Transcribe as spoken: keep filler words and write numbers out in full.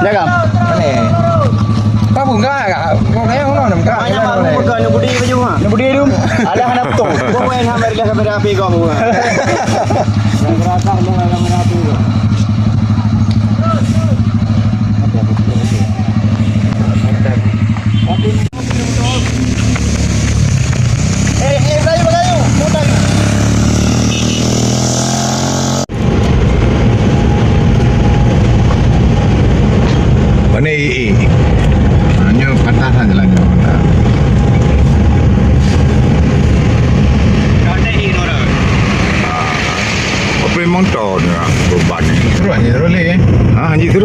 Jaga. Mana? Apa enggak? Kau kayak ngono enggak? Banyak mak buka ni budi baju ha. Ni budi tu. Ada anak betul. Kau main hambar dah kamera api kau buka. Kamera api kau. Mana eh, eh. Hanya patah saja lah nyoe. Apa motor ni lah beban ni? Terus ni, terus leh. Ha, haji terus.